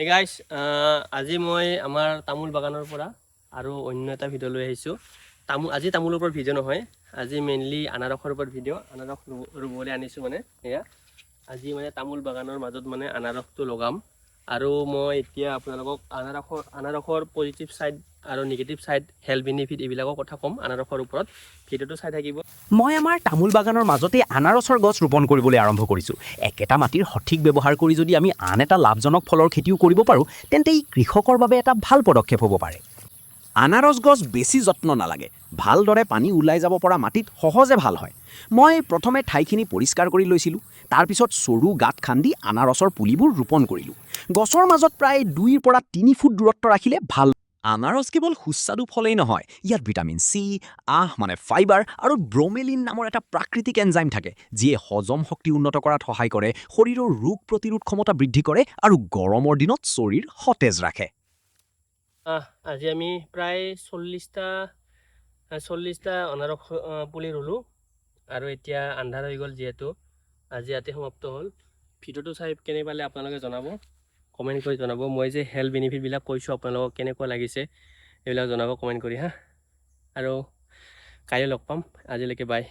হে গাইছ, আজি মই আমাৰ তামোল বাগানৰ পৰা আৰু অন্য এটা ভিডিঅ' লৈ আহিছোঁ। তামোল, আজি তামোলৰ ওপৰত ভিডিঅ' নহয়, আজি মেইনলি আনাৰসৰ ওপৰত ভিডিঅ'। আনাৰস ৰুবলৈ আনিছোঁ। মানে এয়া আজি মানে তামোল বাগানৰ মাজত মানে আনাৰসটো লগাম আৰু মই এতিয়া আপোনালোকক আনাৰসৰ পজিটিভ ছাইড আৰু নিগেটিভ ছাইড, হেল্থ বেনিফিট এইবিলাকৰ কথা ক'ম আনাৰসৰ ওপৰত। ভিডিঅ'টো চাই থাকিব। মই আমাৰ তামোল বাগানৰ মাজতে আনাৰসৰ গছ ৰোপণ কৰিবলৈ আৰম্ভ কৰিছোঁ। একেটা মাটিৰ সঠিক ব্যৱহাৰ কৰি যদি আমি আন এটা লাভজনক ফলৰ খেতিও কৰিব পাৰোঁ, তেন্তে ই কৃষকৰ বাবে এটা ভাল পদক্ষেপ হ'ব পাৰে। আনাৰস গছ বেছি যত্ন নালাগে। ভালদৰে পানী ওলাই যাব পৰা মাটিত সহজে ভাল হয়। মই প্ৰথমে ঠাইখিনি পৰিষ্কাৰ কৰি লৈছিলোঁ। তাৰপিছত সৰু গাঁত খান্দি আনাৰসৰ পুলিবোৰ ৰোপণ কৰিলোঁ। গছৰ মাজত প্ৰায় 2ৰ পৰা 3 ফুট দূৰত্ব ৰাখিলে ভাল। আনাৰস কেৱল সুস্বাদু ফলেই নহয়, ইয়াত ভিটামিন চি, আঁহ মানে ফাইবাৰ আৰু ব্ৰমেলিন নামৰ এটা প্ৰাকৃতিক এনজাইম থাকে, যিয়ে হজম শক্তি উন্নত কৰাত সহায় কৰে, শৰীৰৰ ৰোগ প্ৰতিৰোধ ক্ষমতা বৃদ্ধি কৰে আৰু গৰমৰ দিনত শৰীৰ সতেজ ৰাখে। আজি আমি প্ৰায় 40টা আনাৰস পুলি ৰুলোঁ আৰু এতিয়া আন্ধাৰ হৈ গ'ল। যিহেতু আজি ইয়াতে সমাপ্ত হ'ল। ভিডিঅ'টো চাই কেনে পালে আপোনালোকে জনাব, কমেণ্ট কৰি জনাব। মই যে হেল্থ বেনিফিটবিলাক কৈছোঁ, আপোনালোকক কেনেকুৱা লাগিছে এইবিলাক জনাব কমেণ্ট কৰি। হা, আৰু কাইলৈ লগ পাম। আজিলৈকে বাই।